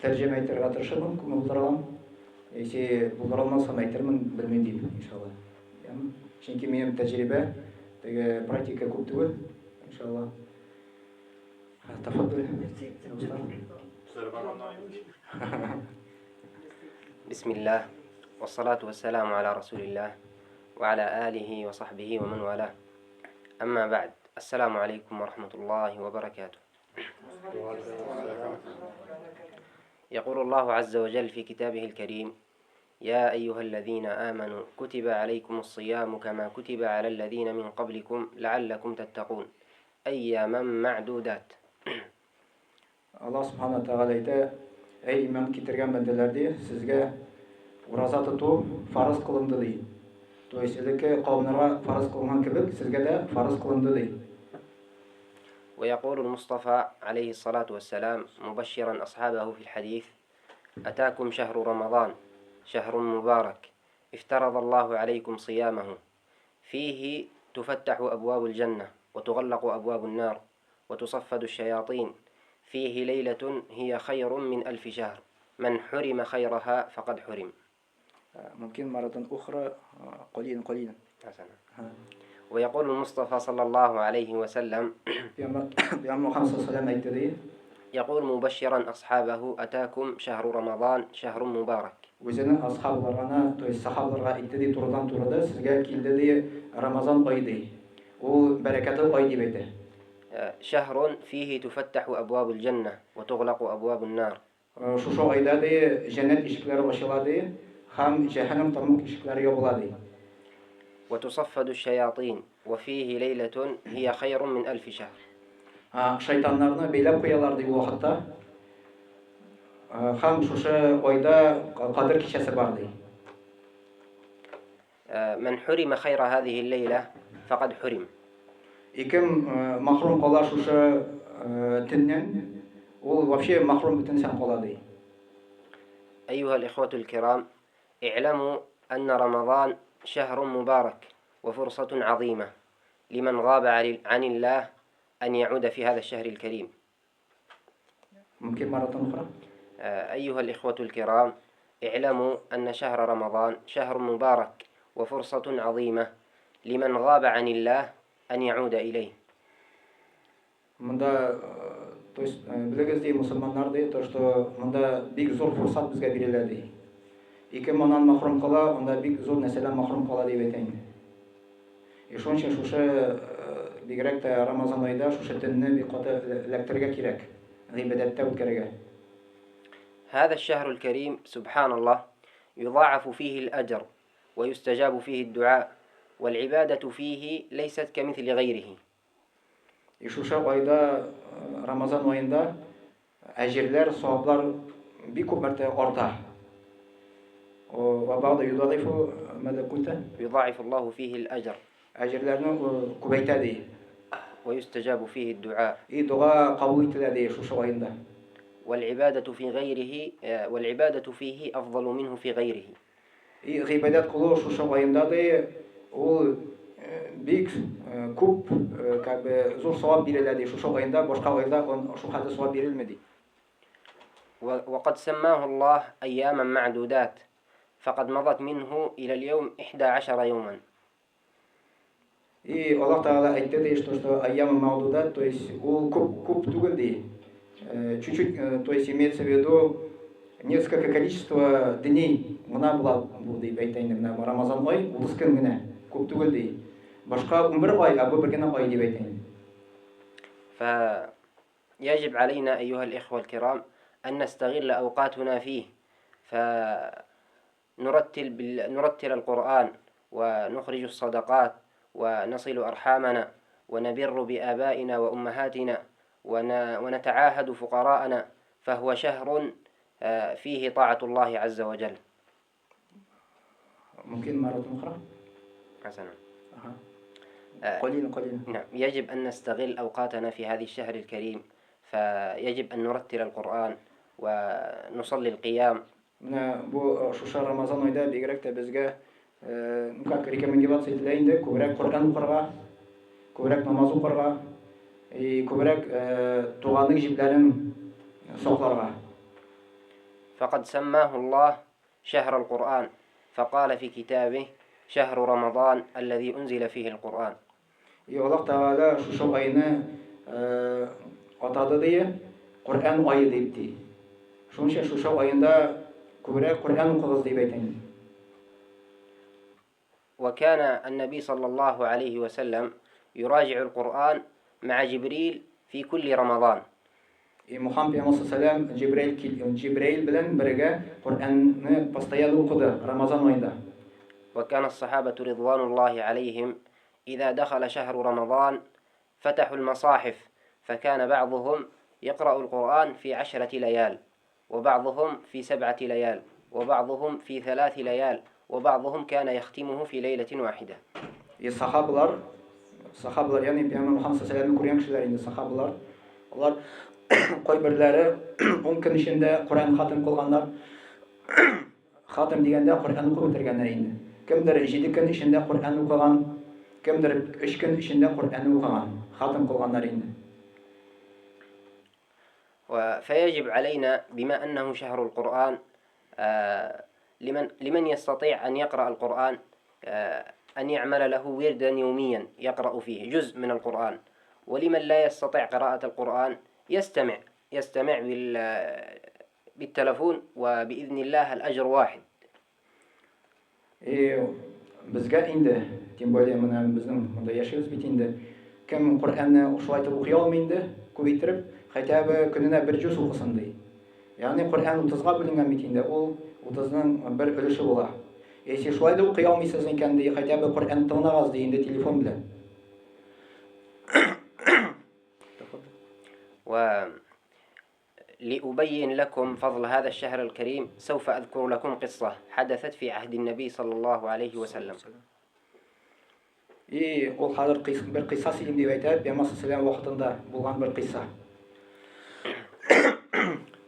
тәрҗемә итәргә тырышырмын, күпме булдыра алам. Если булдыра алмасам, әйтермен, белмим дип, иншалла. Яме? Чөнки минем тәҗрибә, теге практика күп түгел, иншалла. Тафаддал. بسم الله والصلاة والسلام على رسول الله وعلى آله وصحبه ومن والاه. أما بعد، السلام عليكم ورحمة الله وبركاته. يقول الله عز وجل في كتابه الكريم: يا أيها الذين آمنوا كتب عليكم الصيام كما كتب على الذين من قبلكم لعلكم تتقون أياما معدودات. Аллаһ Субхана Тәгалә әйтә, Әй иман китергән бәндәләр, ди, сезгә ураза тоту фарыз кылынды, ди. То есть элекке кавымнарга фарыз кылынган кебек, сезгә дә фарыз кылынды, ди. ويقول المصطفى عليه الصلاة والسلام مبشرا أصحابه في الحديث: أتاكم شهر رمضان، شهر مبارك، افترض الله عليكم صيامه، فيه تفتح أبواب الجنة وتغلق أبواب النار وتصفد الشياطين، فيه ليلة هي خير من 1000 شهر، من حرم خيرها فقد حرم. ممكن مرة أخرى قليلا قليلا. حسنا. ويقول المصطفى صلى الله عليه وسلم، Пәйгамбәр Мөхәммәд саллаллаһу алейһи әйтте, ди. يقول مبشرا أصحابه: أتاكم شهر رمضان، شهر مبارك. Үзенең асхабларына, то есть сахабаларга әйтте, ди, турыдан турыда, сезгә килде, ди, Рамазан ае, ди. Ул бәрәкәтле ай дип әйтә. شهر فيه تفتح أبواب الجنة وتغلق أبواب النار. Шушы айда, ди, җәннәт ишекләре ачыла, ди, һәм җәһәннәм тәмуг ишекләре ябыла, ди. وتصفد الشياطين، وفيه ليلة هي خير من 1000 شهر. Шайтаннарны бәйләп куялар, ди, ул вакытта. Һәм шушы айда Кадер кичәсе бар, ди. من حرم خير هذه الليلة فقد حرم. И кем мәхрүм кала шушы төннән, ул вообще мәхрүм бөтенсән кала, ди. أيها الإخوة الكرام، اعلموا أن رمضان شهر مبارك وفرصة عظيمة لمن غاب عن الله أن يعود في هذا الشهر الكريم. ممكن مرة أخرى؟ أيها الإخوة الكرام، اعلموا أن شهر رمضان شهر مبارك وفرصة عظيمة لمن غاب عن الله أن يعود إليه. Монда, то есть, белегез, ди, мөселманнар, ди, то, что монда бик зур форсат безгә бирелә, ди. И кем моннан мәхрүм кала, анда бик зур нәрсәдән мәхрүм кала дип әйтә инде. И шуның өчен шушы бигрәк тә Рамазан аенда шушы төнне бик каты эләктерергә кирәк, гыйбадәттә үткәрергә. هذا الشهر الكريم، سبحان الله، يضاعف فيه الأجر ويستجاب فيه الدعاء، والعبادة فيه ليست كمثل غيره. И шушы айда, Рамазан аенда әҗерләр, саваплар бик күп мәртәбә арта. وبعض يضاعف ماذا قلت؟ يضاعف الله فيه الأجر. Әҗерләрне күбәйтә, ди. ويستجاب فيه الدعاء. И дога кабул ителә, ди, шушы аенда. والعبادة في غيره والعبادة فيه أفضل منه في غيره. И гыйбадәт кылу шушы аенда, ди, ул бик күп, как бы зур савап бирелә, ди, шушы аенда, башка айда шул хәтле савап бирелми, ди. وقد سماه الله أياما معدودات، فقد مضت منه إلى اليوم 11 يوما. И Аллаһ Тәгалә әйтте, ди, что أيام معدودات, то есть ул күп күп түгел, ди. Чуть-чуть, то есть имеется в виду несколько количество дней гына була бу дип әйтә инде. Менә Рамазан ай 30 көн генә, күп түгел, ди. Башка 11 ай, ә бу бер генә ай дип әйтә инде. فيجب علينا أيها الإخوة الكرام أن نستغل أوقاتنا فيه، فنرتل نرتل القرآن ونخرج الصدقات ونصل أرحامنا ونبر بآبائنا وأمهاتنا ونتعاهد فقراءنا، فهو شهر فيه طاعة الله عز وجل. ممكن مرة أخرى؟ حسنا. قليلا قليلا. نعم، يجب أن نستغل أوقاتنا في هذه الشهر الكريم، فيجب أن نرتل القرآن ونصلي القيام. Менә бу шушы Рамазан айда бигрәк тә безгә, ну как, рекомендоваться ителә инде күбрәк Коръән укырга, күбрәк намаз укырга и күбрәк туганлык җепләрен сакларга. فقد سماه الله شهر القرآن، فقال في كتابه: شهر رمضان الذي أنزل فيه القرآن. И Аллаһ Тәгалә шушы айны атады ди, Коръән ае дип ди. Шуның өчен шушы аенда күбрәк Коръән укыгыз дип әйтә инде. وكان النبي صلى الله عليه وسلم يراجع القرآن مع جبريل في كل رمضان. И Мухаммад пәйгамбәр саллаллаху Җибраил Җибраил белән бергә Коръәнне постоянно укыды Рамазан аенда. وكان الصحابة رضوان الله عليهم إذا دخل شهر رمضان فتحوا المصاحف، فكان بعضهم يقرأ القرآن في 10 ليال، وبعضهم في 7 ليال، وبعضهم في 3 ليال، وبعضهم كان يختمه في ليلة واحدة. И сахабалар, сахабалар, ягъни Пәйгамбәр Мухаммад саллаллаху алейһи вәсәлләмне күргән кешеләр инде сахабалар, алар кайберләре 10 көн эчендә Коръән хатым кылганнар. Хатым дигәндә Коръән укып бетергәннәр инде. Кемдер 7 көн эчендә Коръән укыган, кемдер 3 көн эчендә Коръән укыган, хатым кылганнар инде. فيجب علينا بما أنه شهر القرآن لمن يستطيع أن يقرأ القرآن أن يعمل له وردا يوميا يقرأ فيه جزء من القرآن، ولمن لا يستطيع قراءة القرآن يستمع بالتلفون، وبإذن الله الأجر واحد. И безгә инде, тем более менә безнең монда яшибез бит инде, кем Коръәнне шулай итеп укый алмый инде, күп иттереп, хотя бы көненә бер җүз укысын ди. Ягъни Коръән 30-га бүленгән бит инде, ул 30-ның бер өлеше була. Если шулай да укый алмыйсыз икән ди, хотя бы Коръән тыңлагыз ди инде телефон белән. ولأبين لكم فضل هذا الشهر الكريم سوف أذكر لكم قصة حدثت في عهد النبي صلى الله عليه وسلم. И ул хәзер бер кыйса сөйлим дип әйтә, Пәйгамбәр саллаллаху алейһи ва сәлләм вакытында булган бер кыйса.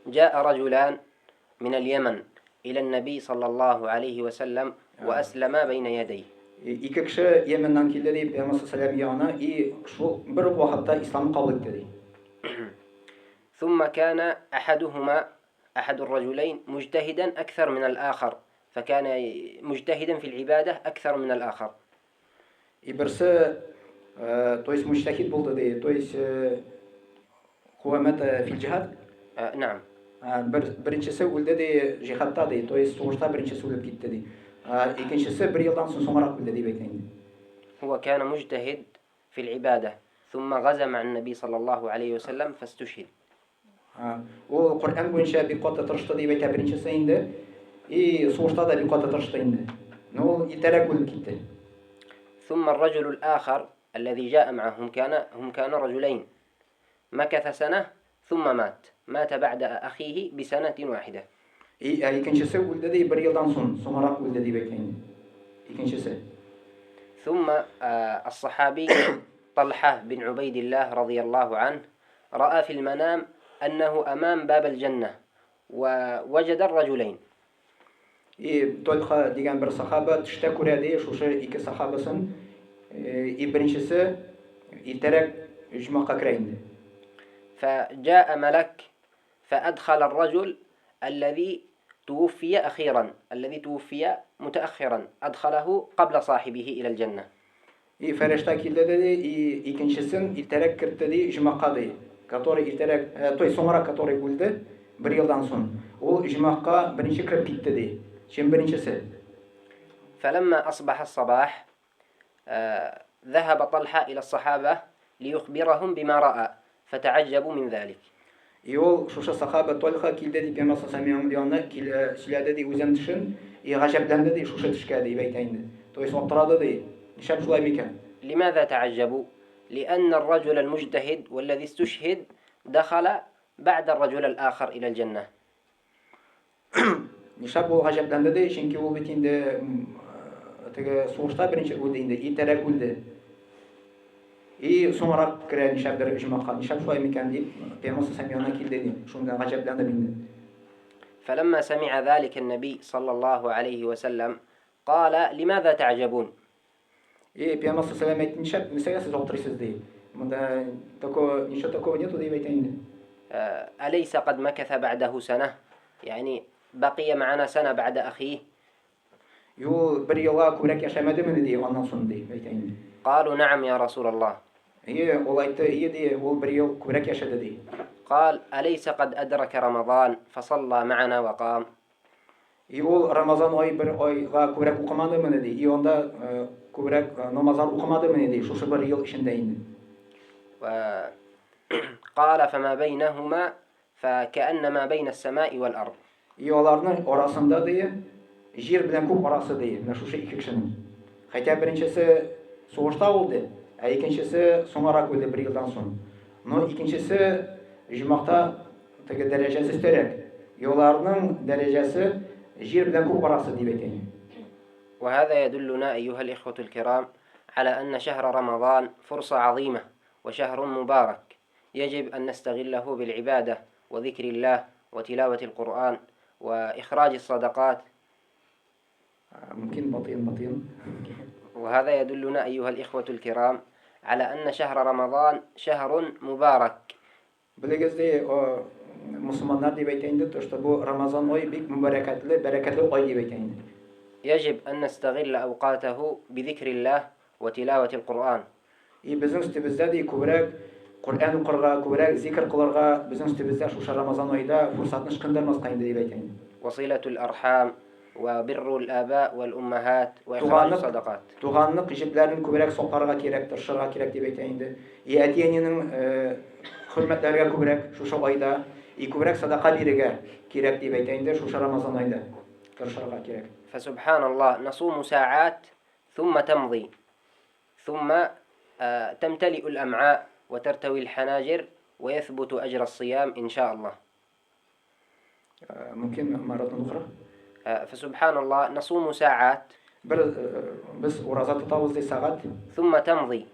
جاء رجلان من اليمن إلى النبي صلى الله عليه وسلم وأسلما بين يديه. Ике кеше Йеменнән килде ди Пәйгамбәр саллаллаху алейһи ва сәлләм янына, и шул бер вакытта ислам кабул итте ди. ثم كان أحد الرجلين مجتهدا أكثر من الآخر، فكان مجتهدا في العبادة أكثر من الآخر. И берсе, то есть мujtahid булды ди, то есть هو مات في الجهاد؟ نعم. Беренчесе үлде ди җихадта ди, то есть сугышта беренчесе үлеп китте ди. Икенчесе бер елдан соң соңрак үлде дип әйтә инде. هو كان مجتهد في العبادة ثم غزا مع النبي صلى الله عليه وسلم فاستشهد. Ул Коръән буенча бик каты тырышты дип әйтә беренчесе инде. И сугышта да бик каты тырышты инде. Но ул иртәрәк үлеп китте. ثم الرجل الآخر الذي جاء معهم كان رجلين، مكث سنة ثم مات بعد أخيه بسنة واحدة. И икенчесе үлде ди бер елдан соң, соңрак үлде дип әйтә инде. Икенчесе. ثم الصحابي طلحة بن عبيد الله رضي الله عنه رأى في المنام أنه أمام باب الجنة ووجد الرجلين. И Тольха дигән бер сахаба төштә күрә ди, шушы ике сахабасын, и беренчесе иртәрәк оҗмахка керә инде. فجاء ملك فأدخل الرجل الذي توفي أخيرا، الذي توفي متأخرا، أدخله قبل صاحبه إلى الجنة. И фәрештә килде ди, и икенчесен иртәрәк кертте ди, оҗмахка ди, который иртәрәк, то есть соңрак который үлде бер елдан соң. Ул оҗмахка беренче кереп китте ди, чем беренчесе. فلما أصبح الصباح ذهب طلحة إلى الصحابة ليخبرهم بما رأى فتعجبوا من ذلك. И ул шушы сахаба Тольха килде ди Пәйгамбәр саллаллаху алейһи ва сәлләм янына, сөйләде ди үзенең төшен, и гаҗәпләнде ди шушы төшкә дип әйтә инде. То есть аптырады ди, нишләп шулай микән? لماذا تعجبوا؟ لأن الرجل المجتهد والذي استشهد دخل بعد الرجل الآخر إلى الجنة. Нишләп ул гаҗәпләнде ди? Чөнки ул бит инде, теге сугышта беренче үлде инде, иртәрәк үлде. И соңрак керә нишләптер оҗмахка, нишләп шулай микән дип Пәйгамбәр саллаллаху алейһи ва сәлләм янына килде ди. Шунда гаҗәпләнде инде. فلما سمع ذلك النبي صلى الله عليه وسلم قال لماذا تعجبون؟ И Пәйгамбәр саллаллаху алейһи ва сәлләм әйтте, нишләп нәрсәгә сез аптырыйсыз ди. Монда такого, ничего такого нету дип әйтә инде. أليس قد مكث بعده سنة؟ يعني بقي معنا سنة بعد أخيه؟ Ул бер елга күбрәк яшәмәдеме, ди, аннан соң, ди, әйтә инде. قالوا نعم يا رسول الله. Ие, ул әйтте, ие, ди, ул бер ел күбрәк яшәде, ди. قال أليس قد أدرك رمضان فصلى معنا وقام؟ И ул Рамазан ай бер айга күбрәк укымадымы, ди. И анда күбрәк намазлар укымадымы, ди, шушы бер ел эчендә инде. قال فما بينهما فكأنما بين السماء والأرض. И аларның арасында, ди, җир белән күк арасы, ди, менә шушы ике кешенең. Хотя беренчесе сугышта үлде, ә икенчесе соңарак үлде бер елдан соң. Но икенчесе оҗмахта теге дәрәҗәсе өстәрәк. И аларның дәрәҗәсе җир белән күк арасы дип әйтә. وهذا يدلنا أيها الإخوة الكرام على أن شهر رمضان فرصة عظيمة وشهر مبارك يجب أن نستغله بالعبادة وذكر الله وتلاوة القرآن وإخراج الصدقات. ممكن بطيء بطيء. وهذا يدلنا أيها الإخوة الكرام على أن شهر رمضان شهر مبارك. Белегез, ди, мөселманнар дип әйтә инде, то что бу Рамазан ай бик мөбарәкәтле, бәрәкәтле ай дип әйтә инде. يجب أن نستغل أوقاته بذكر الله وتلاوة القرآن. И безнең өстебездә, ди, күбрәк Коръән укырга, күбрәк зикр кылырга, безнең өстебездә шушы Рамазан аенда форсатны ычкындырмаска инде дип әйтә инде. وصلة الأرحام وبر الآباء والأمهات وإخراج الصدقات. Туганлык җепләрен күбрәк сакларга кирәк, тырышырга кирәк дип әйтә инде. И әти-әнинең хөрмәтләргә күбрәк шушы айда, и күбрәк садака бирергә кирәк дип әйтә инде шушы Рамазан аенда тырышырга кирәк. فسبحان الله نصوم ساعات ثم تمضي ثم تمتلئ الأمعاء وترتوي الحناجر ويثبت أجر الصيام إن شاء الله. ممكن مرة أخرى؟ فسبحان الله نصوم ساعات بس ураза тотабыз, ди, сәгать ثم تمضي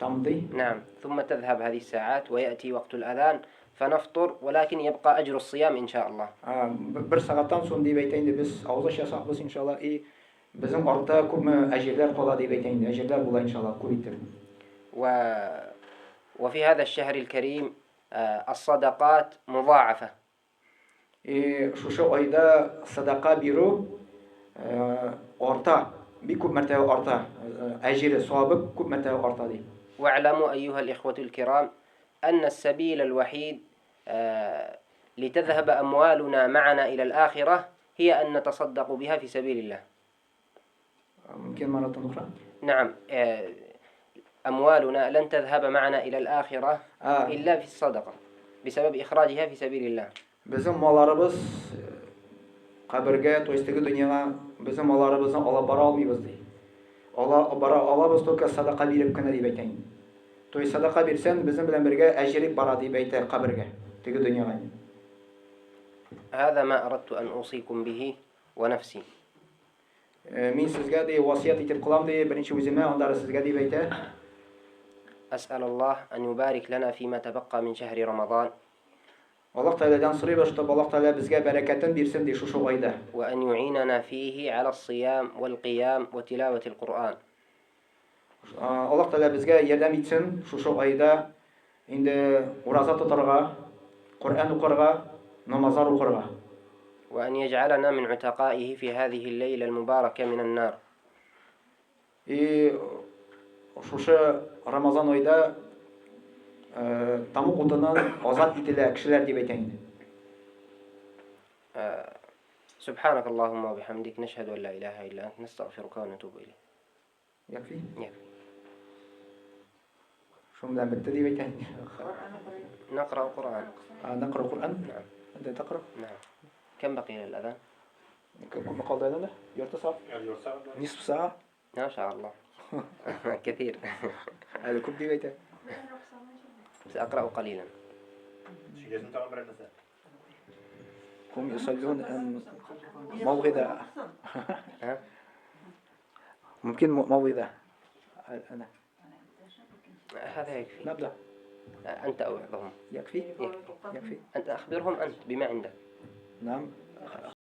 تمضي نعم ثم تذهب هذه الساعات ويأتي وقت الأذان فنفطر ولكن يبقى أجر الصيام إن شاء الله. Бер сәгатьтән соң дип әйтә инде без авыз ачасакбыз иншалла и безнең артта күпме әҗерләр кала дип әйтә инде, әҗерләр була иншалла күп итеп. وفي هذا الشهر الكريم الصدقات مضاعفة. И шушы айда садака бирү арта, бик күп мәртәбә арта, әҗере, савабы күп мәртәбә арта ди. واعلموا أيها الإخوة الكرام أن السبيل الوحيد لتذهب أموالنا معنا إلى الآخرة هي أن نتصدق بها في سبيل الله. ممكن مرة أخرى؟ نعم، أموالنا لن تذهب معنا إلى الآخرة إلا في الصدقة بسبب إخراجها في سبيل الله. Безнең малларыбыз кабергә, то есть теге дөньяга безнең малларыбызны алып бара алмыйбыз, ди. Ала бара алабыз только садака биреп кенә дип әйтә инде. То есть садака бирсәң, безнең белән бергә әҗере бара дип әйтә кабергә, теге дөньяга. هذا ما أردت أن أوصيكم به ونفسي. Мин сезгә, ди, васыять итеп кылам, ди, беренче үземә, аннары сезгә дип әйтә. أسأل الله أن يبارك لنا فيما تبقى من شهر رمضان. Аллаһ Тәгаләдән сорыйбыз, чтобы Аллаһ Тәгалә безгә бәрәкәтен бирсен, ди, шушы айда. وأن يعيننا فيه على الصيام والقيام وتلاوة القرآن. Аллаһ Тәгалә безгә ярдәм итсен шушы айда инде ураза тотарга, Коръән укырга, намазлар укырга. وأن يجعلنا من عتقائه في هذه الليلة المباركة من النار. И шушы Рамазан айда тәмуг утыннан азат ителә кешеләр дип әйтә инде. سبحانك اللهم وبحمدك نشهد أن لا إله إلا أنت نستغفرك ونتوب إليك. يكفي؟ يكفي. شو белән бетте дип әйтә инде. نقرأ القرآن. نقرأ القرآن؟ نعم. أنت تقرأ؟ نعم. كم بقي للأذان؟ كم قال لنا؟ يرت ساعة؟ نصف ساعة؟ ما شاء الله. كثير. هذا كم دي بيته؟ سأقرأ قليلا. هم يصلون أم موعظة؟ ممكن موعظة؟ أنا. هذا يكفي. نبدأ. أنت أوعظهم. يكفي؟ يكفي. أنت أخبرهم أنت بما عندك. نعم.